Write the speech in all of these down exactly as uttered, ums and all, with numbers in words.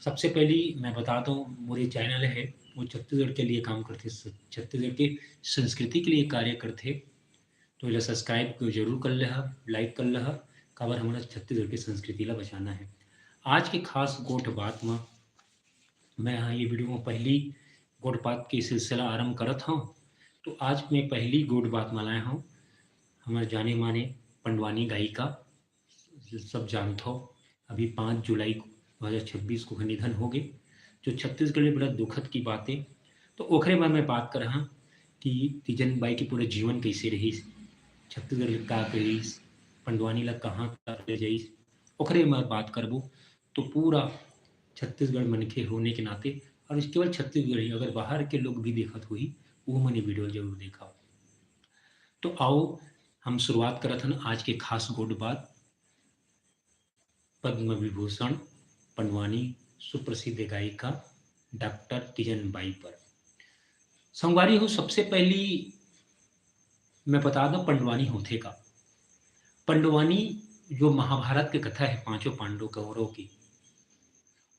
सबसे पहली मैं बता दूं, मोर ये चैनल है, वो छत्तीसगढ़ के लिए काम करथे, स-, छत्तीसगढ़ के संस्कृति के लिए कार्य करथे। तो एला सब्सक्राइब जरूर कर लेहा, लाइक कर लेहा, काबर हमन छत्तीसगढ़ के संस्कृति ला बचाना है। आज के खास गोठ बात म मैं ह ये वीडियो म पहली गोठ बात के सिलसिला आरंभ करत हौं। तो आज मैं पहली गोठ बात म लाए हौं हमर जाने माने पंडवानी गायिका, सब जानथो, अभी पाँच जुलाई दो हज़ार छब्बीस को निधन हो गए, जो छत्तीसगढ़ में बड़ा दुखद की बात है। तो ओकरे बारे में बात करहा कि तीजन बाई के पूरा जीवन कैसे रहिस, छत्तीसगढ़ का कहिस, पंडवानी ला कहाँ तक ले जाइस, ओकरे में बात करबो। तो पूरा छत्तीसगढ़ मनखे होने के नाते, और केवल छत्तीसगढ़ ही, अगर बाहर के लोग भी देखत होही, वो मन ये वीडियो जरूर देखा। तो आओ हम शुरुआत करत हन आज के खास गोठ बात पद्म विभूषण पंडवानी सुप्रसिद्ध गायिका डॉक्टर तीजन बाई पर। संगवारी हो, सबसे पहली मैं बता दूं पंडवानी होथे का। पंडवानी जो महाभारत के कथा है पांचों पांडव कौरव की,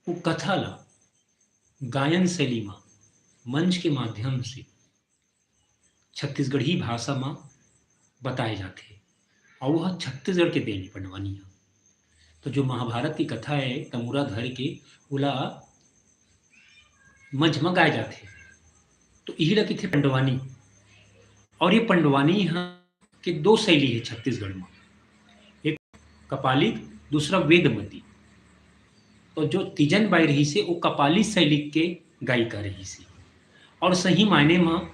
वो कथा ला गायन शैली मा मंच के माध्यम से छत्तीसगढ़ी भाषा मा बताए जाथे। और वह छत्तीसगढ़ के देन पंडवानी है। तो जो महाभारत की कथा है तमूरा धर के उला मंच मा गाए जाथे, तो इही ला किथे पंडवानी। और ये पंडवानी ह के दो शैली है छत्तीसगढ़ मा, एक कपालिक, दूसरा वेदमती। तो जो तीजन बाई रही से वो कपाली शैली के गायिका रही से। और सही मायने मा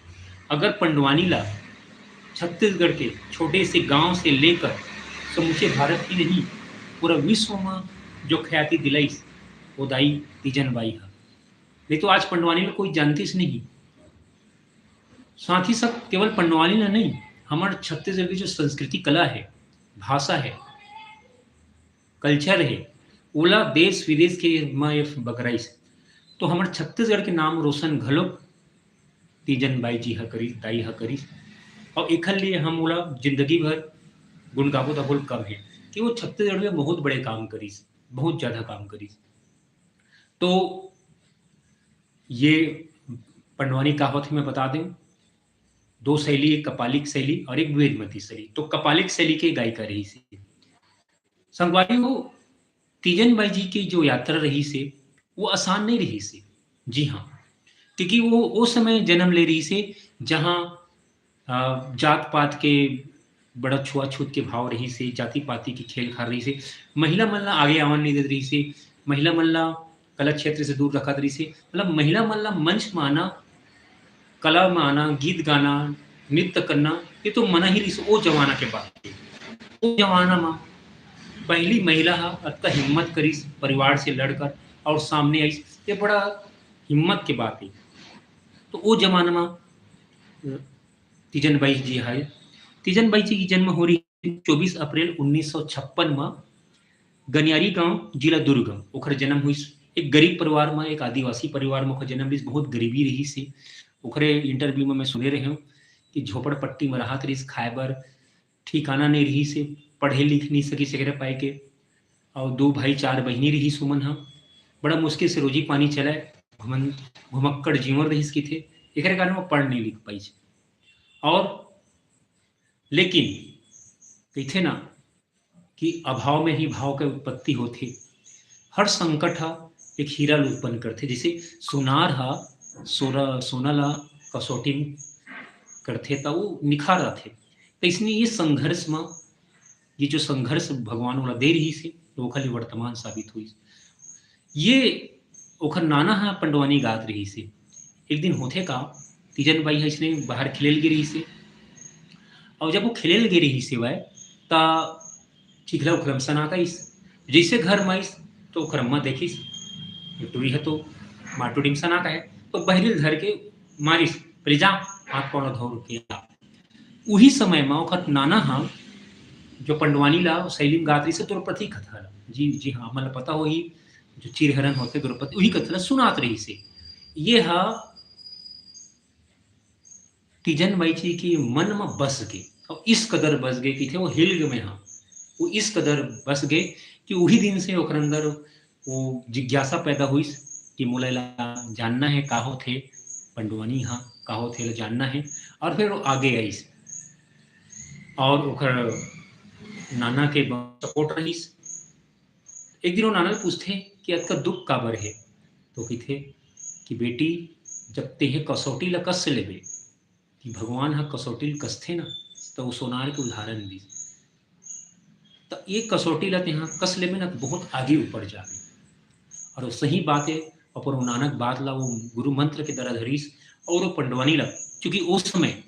अगर पंडवानी ला छत्तीसगढ़ के छोटे से गांव से लेकर समूचे भारत की नहीं, पूरा विश्व मा जो ख्याति दिलाइस, वो दाई तीजन बाई है। नहीं तो आज पंडवानी ला कोई जानतीस नहीं। साथ ही साथ केवल पंडवानी ला नहीं, हमारे छत्तीसगढ़ की जो संस्कृति कला है, भाषा है, कल्चर है, ओला देश विदेश के मा ये बगराइस। तो हमर छत्तीसगढ़ के नाम रोशन घलोक तीजन बाई जी ह करिस, दाई ह करिस। और एखर लिए हम ओला जिंदगी भर गुण गाबो त बोल कम है कि वो छत्तीसगढ़ में बहुत बड़े काम करिस, बहुत ज्यादा काम करिस। तो ये पंडवानी कहावत मैं बता दें, दो शैली, एक कपालिक शैली और एक वेदमती शैली। तो कपालिक शैली के गायिका रही से। संगवारी हो, तीजन बाई जी की जो यात्रा रही से, वो आसान नहीं रही से। जी हाँ, क्योंकि वो, वो समय जन्म ले रही से, जहाँ, अ, जात पात के बड़ा छुआछूत के भाव रही से, जाति पाति के खेल खार रही से, महिला मन ला आगे आवन नहीं देत रही से, महिला मन ला कला क्षेत्र से दूर रखत रही से, मतलब महिला मन ला मंच में आना, कला में आना, गीत गाना, नृत्य करना, ये तो मना ही रही से। वो जमाना के बात है। वो जमाना में पहली महिला हा अतका हिम्मत करिस परिवार से लड़कर और सामने आइस, ये बड़ा हिम्मत के बात है। तो वो जमाना में, अ, तीजन बाई जी है, तीजन बाई जी की जन्म हो रही चौबीस अप्रैल उन्नीस सौ छप्पन में गनियारी गांव, जिला दुर्ग। ओखर जन्म हुई एक गरीब परिवार में, एक आदिवासी परिवार में ओखर जन्म हुई। बहुत गरीबी रही से। ओखरे इंटरव्यू में मैं सुने रहे हूँ कि झोपड़पट्टी में रहत रहिस, खाए बर ठिकाना नहीं रही से, पढ़े लिख नहीं सकी एकरे पाए के। और दो भाई चार बहिनी रही सुमन हा, बड़ा मुश्किल से रोजी पानी चलाए, घुमन-, घुमक्कड़ जीवन रहिस किथे, एकरे कारण वो पढ़ नहीं लिख पाई। और लेकिन कहिथे ना कि अभाव में ही भाव के उत्पत्ति होथे। हर संकट हा एक हीरा ल उत्पन्न करथे, जैसे सोनार हा सोरा-, सोना ला कसौटी में करथे त वो निखार आथे। तो इसने ये संघर्ष में, ये जो संघर्ष भगवान ओला दे रही से, तो ओखर लिए वर्तमान साबित हुई। ये ओखर नाना हा पंडवानी गात रही से। एक दिन होथे का, तीजन बाई हा इसने बाहर खेलेल गे रही से, और जब वो खेलेल गे रही से वह, त चिखला उखला म सनात आइस। जैसे घर म आइस, तो ओखर अम्मा देखिस, टुरी ह तो मार टुरी म सनात आहे, तो बहिरी ल धर के मारिस, "पहले जा, हाथ पाँव ला धो के आ।" उही समय म ओखर नाना ह, जो पंडवानी ला शैली म गात रहिस हे, द्रौपदी कथा ला। जी, जी हाँ, हमन ला पता होही, जो चीरहरण होथे द्रौपदी, उही कथा ला सुनात रहिस हे। ये ह तीजन बाई जी के मन म बस गे, अउ इस कदर बस गे कि थे वो हिल गे में हा, वो इस कदर बस गे कि उही दिन से ओकर अंदर वो जिज्ञासा पैदा होइस कि मोला एला जानना हे, का होथे पंडवानी हा, का होथे, एला जानना हे। और फिर वो आगे आइस और ओकर नाना के support रहिस। एक दिन वो नाना ले पूछथे कि अतका दुख काबर हे, तो कहिथे कि बेटी, जब तेहे कसौटी ला कस लेबे, कि भगवान ह कसौटी ल कसथे ना, त वो सोनार के उदाहरण दिस। त ये कसौटी ला तेहा कस लेबे ना, त बहुत आगे ऊपर जाबे। और वो सही बात है, अपन वो नानक बात ला वो गुरु मंत्र के द्वारा धरिस। और वो पंडवानी ला, क्योंकि उस समय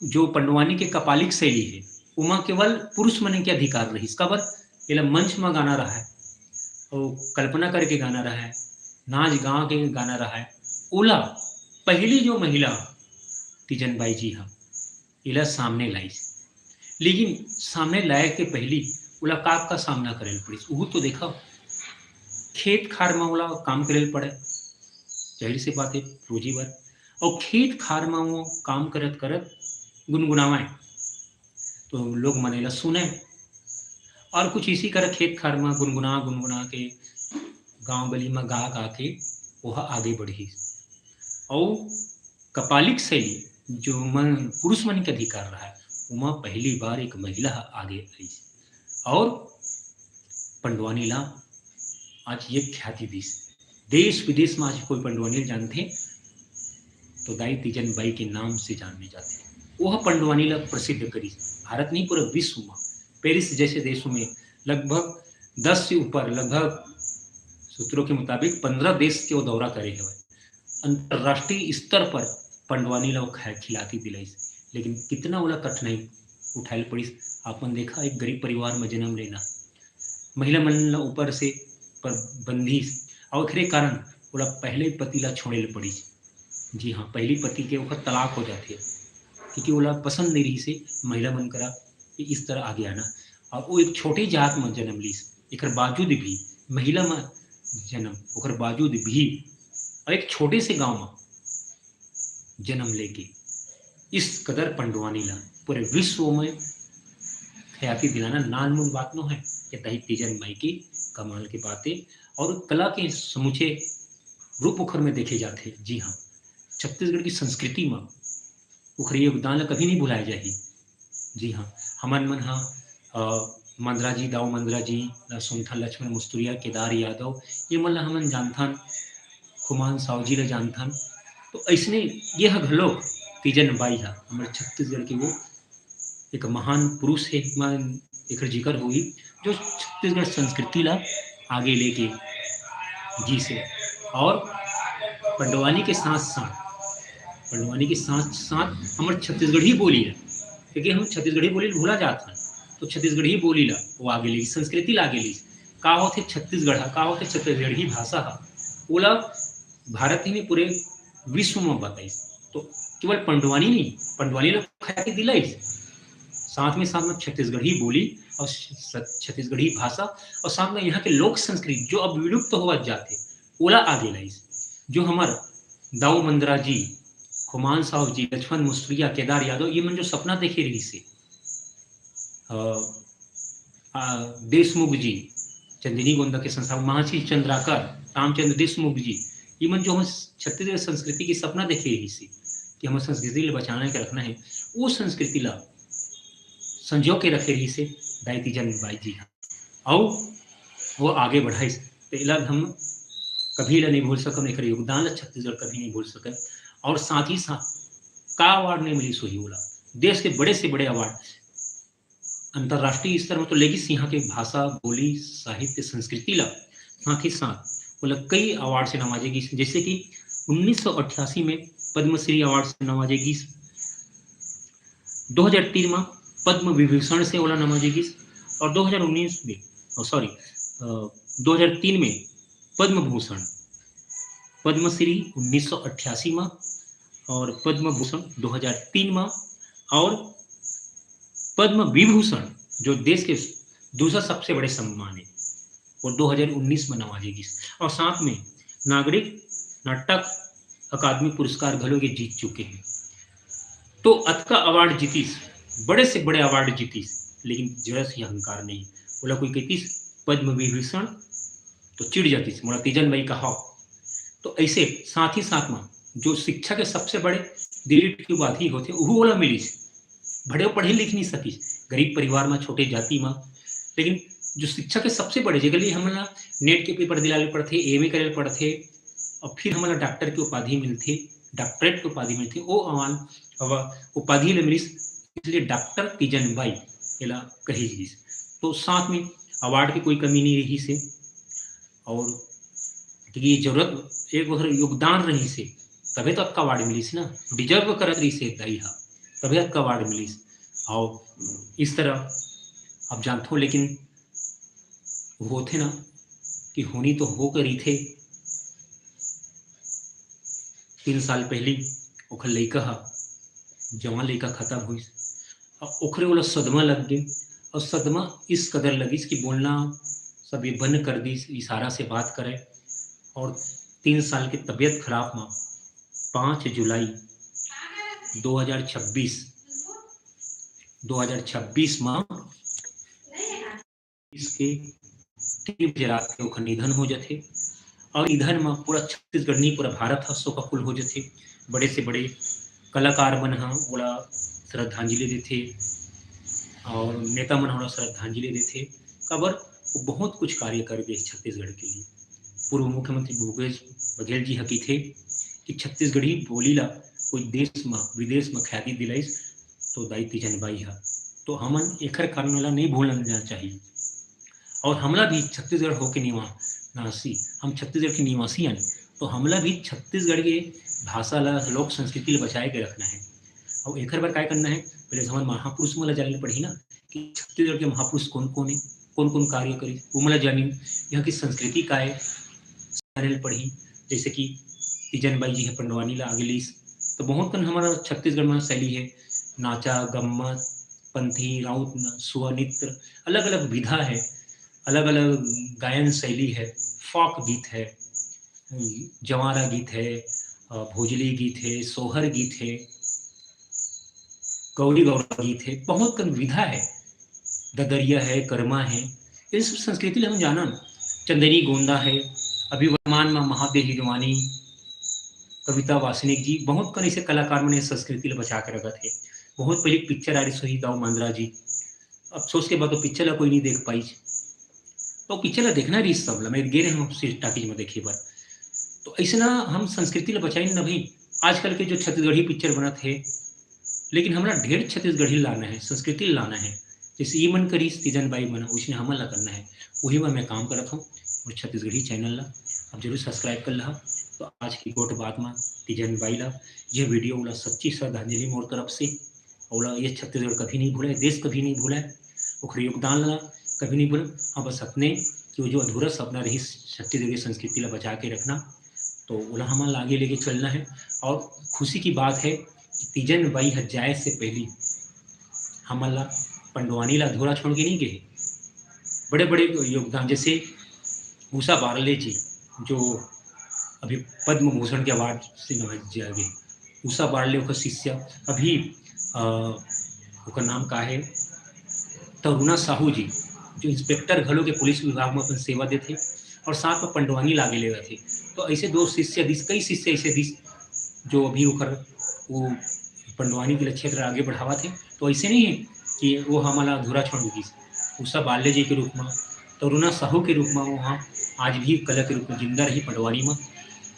जो पंडवानी के कपालिक शैली है, उमा केवल पुरुष मन के अधिकार रहिस। काबर? एला मंच म गाना रहय, अउ कल्पना करके गाना रहय, नाच गा के गाना रहय, ओला पहली जो महिला तीजन बाई जी ह, एला सामने लाइस। लेकिन सामने लाए के पहली ओला का, का सामना करे ल पड़िस, उहू तो देखव। खेत खार म ओला काम करे ल पड़े, जाहिर सी बात है, रोजी बर। अउ खेत खार म वो काम करत करत गुनगुनावय, तो लोग मन एला सुनय। और कुछ इसी करा खेत खार म गुनगुना गुनगुना के, गांव गली म गा गा के ओहा आगे बढ़िस। अउ कपालिक शैली जो मन, पुरुष मन के अधिकार रहा, ओमा पहली बार एक महिला ह आगे आइस और पंडवानी ला आज ये ख्याति दिस। देश विदेश में आज कोई पंडवानी ल जानथे, तो दाई तीजन बाई के नाम से जाने जाथे। वह पंडवानी ला प्रसिद्ध करिस। भारत नहीं, पूरे विश्व में, पेरिस जैसे देशों में लगभग दस से ऊपर, लगभग सूत्रों के मुताबिक पंद्रह देश के वो दौरा करे हवय। अंतर्राष्ट्रीय स्तर पर पंडवानी ला वो खा-, खिलाती दिलाइस, लेकिन कितना ओला कठिनाई उठाए ल पड़िस। आप मन देखा, एक गरीब परिवार में जन्म लेना, महिला मन ला ऊपर से पर बंधिस, और एकरे कारण ओला पहले पति ला छोड़े ल पड़िस। जी हाँ, पहली पति के ओकर तलाक हो जाथे, क्योंकि ओला पसंद नहीं रहिस हे महिला मन करा कि इस तरह आगे आना। और वो एक छोटे जात में जन्म लीस, एकर बावजूद भी महिला में जन्म, ओकर बावजूद भी, और एक छोटे से गांव में जन्म लेके इस कदर पंडवानी ला पूरे विश्व में ख्याति दिलाना नानमुन बात नो है। ये तही तीजन माई की कमाल की बातें और कला के समूचे रूप उखर में देखे जाते। जी हाँ, छत्तीसगढ़ की संस्कृति में उखर योगदान ला कभी नहीं भुलाए जाही। जी हाँ, हमन मन हा, अ, मंदरा जी, दाऊ मंदरा जी, अ, सुनथन लक्ष्मण मुस्तुरिया, केदार यादव, ये मन ला हमन जानथन, खुमान साहू जी ला जानथन। तो अइसने ये ह घलो तीजन बाई हा हमर छत्तीसगढ़ के वो एक महान पुरुष हे, एक महान एकर जिकर होही, जो छत्तीसगढ़ संस्कृति ला आगे लेके गीस हे। और पंडवानी के साथ साथ, पंडवानी के साथ साथ हमर छत्तीसगढ़ी बोली ला, क्योंकि हम छत्तीसगढ़ी बोली ला भुला जात हन, तो छत्तीसगढ़ी बोली ला वो आगे लेगीस, संस्कृति ला आगे लेगीस। का होथे छत्तीसगढ़ हा, का होथे छत्तीसगढ़ी भाषा हा, ओला भारत ही नहीं, पूरे विश्व में बताइस। तो केवल पंडवानी नहीं, पंडवानी ला ख्याति दिलाइस, साथ में साथ में छत्तीसगढ़ी बोली और छ-, छत्तीसगढ़ी भाषा और साथ में यहाँ के लोक संस्कृति जो अब विलुप्त होवत जाथे, ओला आगे लाइस। जो हमर दाऊ मंदरा जी, खुमान साहू जी, लक्ष्मण मुस्तुरिया, केदार यादव, ये मन जो सपना देखे रहिस हे, अ, आ, देशमुख जी, चंदिनी गोंदा के संस्थापक, महाश्री चंद्राकर, रामचंद्र देशमुख जी, ये मन जो हम छत्तीसगढ़ संस्कृति के सपना देखे रहिस हे कि हमर संस्कृति ला बचाना हे, रखना हे, वो संस्कृति ला संजो के रखे रहिस हे दाई तीजन बाई जी हा। अउ वो आगे बढ़ाइस, तो एला हम कभी ला नहीं भूल सकन, एकर योगदान ला छत्तीसगढ़ कभी नहीं भूल सकन। और साथ ही साथ का award नहीं मिलिस होही ओला, देश के बड़े से बड़े award, अंतर्राष्ट्रीय स्तर में तो लेगिस यहाँ के भाषा, बोली, साहित्य, संस्कृति ला, साथ ही साथ ओला कई award से नवाजे गीस, जैसे कि उन्नीस सौ अट्ठासी में पद्मश्री award से नवाजे गीस, दो हज़ार तीन में पद्म विभूषण से ओला नवाजे गीस और दो हज़ार उन्नीस में, ओ, sorry, अ, दो हज़ार तीन में पद्म भूषण, पद्मश्री उन्नीस सौ अट्ठासी में और पद्म भूषण दो हज़ार तीन में और पद्म विभूषण, जो देश के दूसरा सबसे बड़े सम्मान है, वो दो हज़ार उन्नीस में नवाजे गीस। और साथ में नागरिक नाटक अकादमी पुरस्कार घलो ये जीत चुके हैं। तो अतका award जीतिस, बड़े से बड़े award जीतिस, लेकिन जरा से अहंकार नहीं। ओला कोई कहतिस पद्म विभूषण तो चिढ़ जातिस, मोला तीजन बाई कहाव। तो ऐसे साथ ही साथ में जो शिक्षा के सबसे बड़े दिलीट की उपाधि होथे, उहू ओला मिलिस। भले पढ़े लिख नहीं सकिस, गरीब परिवार में, छोटे जाति में, लेकिन जो शिक्षा के सबसे बड़े, जेकर लिए हमन ला नेट के पेपर दिलाए पड़थे, एमए करे पड़थे, और फिर हमन ला डॉक्टर की उपाधि मिलथे, डॉक्टरेट की उपाधि मिलथे, वो अवान-, अवा-, उपाधि ले मिलिस, इसलिए डॉक्टर तीजन बाई एला कही गिस। तो साथ में अवार्ड की कोई कमी नहीं रहिस हे, और क्योंकि ये जरूरत, एक ओकर योगदान रहिस हे, तभे तो अतका अवार्ड मिलिस ना, डिजर्व करत रहिस हे दाई हा, तभे अतका अवार्ड मिलिस। और इस तरह आप जानथो, लेकिन वो होथे ना कि होनी तो हो के रहिथे। तीन साल पहली ओखर लइका हा, जवान लइका खत्म होइस, और ओखरे ओला सदमा लग गे, और सदमा इस कदर लगिस कि बोलना सब ये बंद कर दिस, इशारा से बात करे। और तीन साल के तबीयत खराब में पाँच जुलाई दो हज़ार छब्बीस, दो हज़ार छब्बीस में इसके तीन बजे रात के ओखर निधन हो जाथे। और निधन में पूरा छत्तीसगढ़ नहीं, पूरा भारत ह शोकाकुल हो जाथे। बड़े से बड़े कलाकार मन ह ओला श्रद्धांजलि देथे और नेता मन ह ओला श्रद्धांजलि देथे। काबर वो बहुत कुछ कार्य कर गए छत्तीसगढ़ के लिए। पूर्व मुख्यमंत्री भूपेश बघेल जी ह कहिथे कि छत्तीसगढ़ी बोली ला कोई देश में, विदेश में ख्याति दिलाइस तो दाई तीजन बाई ह। तो हमन एखर कारण ला नहीं भूलना चाहिए। और हमला भी छत्तीसगढ़ होके निवा-, निवासी, हम छत्तीसगढ़ के निवासी हन, तो हमला भी छत्तीसगढ़ के भाषा ला, लोक संस्कृति ला बचाए के रखना है। और एखर बर काय करना है, पहले हमन महापुरुष मन ला जाने पड़ही ना कि छत्तीसगढ़ के महापुरुष कौन कौन है, कौन कौन कार्य करिस, वो मन ला जानी, यहाँ की संस्कृति का है, जाने ला पड़ही। जैसे कि तीजन बाई जी ह पंडवानी ला आगे लीस, तो बहुत कन हमारा छत्तीसगढ़ में शैली है, नाचा, गम्मत, पंथी, राउत, न-, सुआ नृत्य, अलग-अलग विधा है, अलग-अलग गायन शैली है, फोक गीत है, जवारा गीत है, अ, भोजली गीत है, सोहर गीत है, गौरी गौरा गीत है, बहुत कन विधा है, ददरिया है, करमा है, ये सब संस्कृति ला हम जानन। चंदेरी गोंदा है, अभी वर्तमान में महादेव हिरवानी, कविता वासनिक जी, बहुत कन ऐसे कलाकार मन ये संस्कृति ला बचा के रखत हे। बहुत पहले पिक्चर आ रही सोही दाऊ मांदरा जी, अफसोस के बाद तो पिक्चर ला कोई नहीं देख पाइस। तो पिक्चर ला देखना रहिस सब ला, मैं गे रहे हूँ सिर्फ टाकीज में देखे बर। तो ऐसे ना हम संस्कृति ला बचाइन ना भाई। आजकल के जो छत्तीसगढ़ी पिक्चर बनत हे, लेकिन हमरा ढेर छत्तीसगढ़ी लाना है, संस्कृति लाना है। जैसे ये मन करिस तीजन बाई मन, उसने हमन ला करना है, वही बर मैं काम करत हूँ। और छत्तीसगढ़ी चैनल ला आप जरूर सब्सक्राइब कर लहा। तो आज की गोठ बात में तीजन बाई ला, ये वीडियो ला सच्ची श्रद्धांजलि मोर तरफ से। ओला ये छत्तीसगढ़ कभी नहीं भूले, देश कभी नहीं भूले, ओखर योगदान ला कभी नहीं भूले। हाँ, बस अपने कि वो जो अधूरा सपना रहिस छत्तीसगढ़ की संस्कृति ला बचा के रखना, तो ओला हमन ला आगे लेके चलना है। और खुशी की बात है कि तीजन बाई ह जाए से पहली हमन ला पंडवानी ला अधूरा छोड़ के नहीं गए। बड़े-बड़े योगदान, जैसे उषा बारले जी, जो अभी पद्म भूषण के अवार्ड से नवाजा गए, उषा बारले ओकर शिष्या, अभी, अ, ओकर नाम का है, तरुणा साहू जी, जो इंस्पेक्टर घलो के पुलिस विभाग में अपन सेवा देथे और साथ में पंडवानी लागे ले रथे। तो ऐसे दो शिष्य दिस, कई शिष्य ऐसे दिस, जो अभी ओकर वो पंडवानी के लिए क्षेत्र आगे बढ़ावत हे। तो ऐसे नहीं है कि वो हमला अधूरा छोड़ दिस। उषा बारले जी के रूप में, तरुणा साहू के रूप में वो ह आज भी कला के रूप में जिंदा रही पंडवानी में।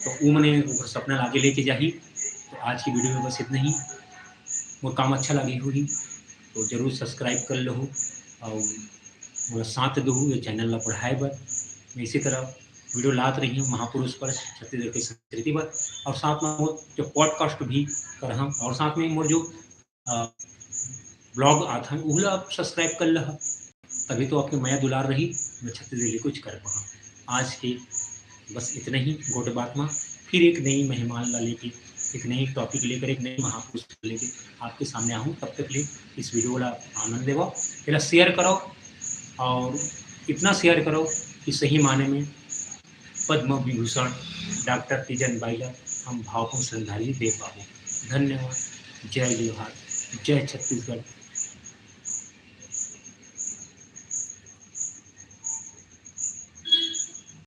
तो वो मने ओकर सपना लागे लेके जाही। तो आज की वीडियो में बस इतना ही। मोर काम अच्छा लागे होही तो जरूर सब्सक्राइब कर लहू और मोला साथ देहू ये चैनल ला बढ़ाए बर। मैं इसी तरह वीडियो लात रही हूँ महापुरुष पर, छत्तीसगढ़ की संस्कृति पर, और साथ में मोर जो पॉडकास्ट भी करहूँ और साथ में मोर जो, अ, ब्लॉग आत हे, उहला आप सब्सक्राइब कर लहा, तभी तो आपके मया दुलार रही, मैं छत्तीसगढ़ी कुछ कर पाऊँ। आज के बस इतना ही गोठ बात में, फिर एक नई मेहमान ला लेके, एक नई टॉपिक लेकर, एक नई महापुरुष ला लेके आपके सामने आहूँ। तब तक ले इस वीडियो ला आनंद लेवा, एला शेयर करो और इतना शेयर करो कि सही माने में पद्म विभूषण डॉक्टर तीजन बाई ला हम भावपूर्ण श्रद्धांजलि दे पाबो। धन्यवाद। जय जोहार, जय छत्तीसगढ़।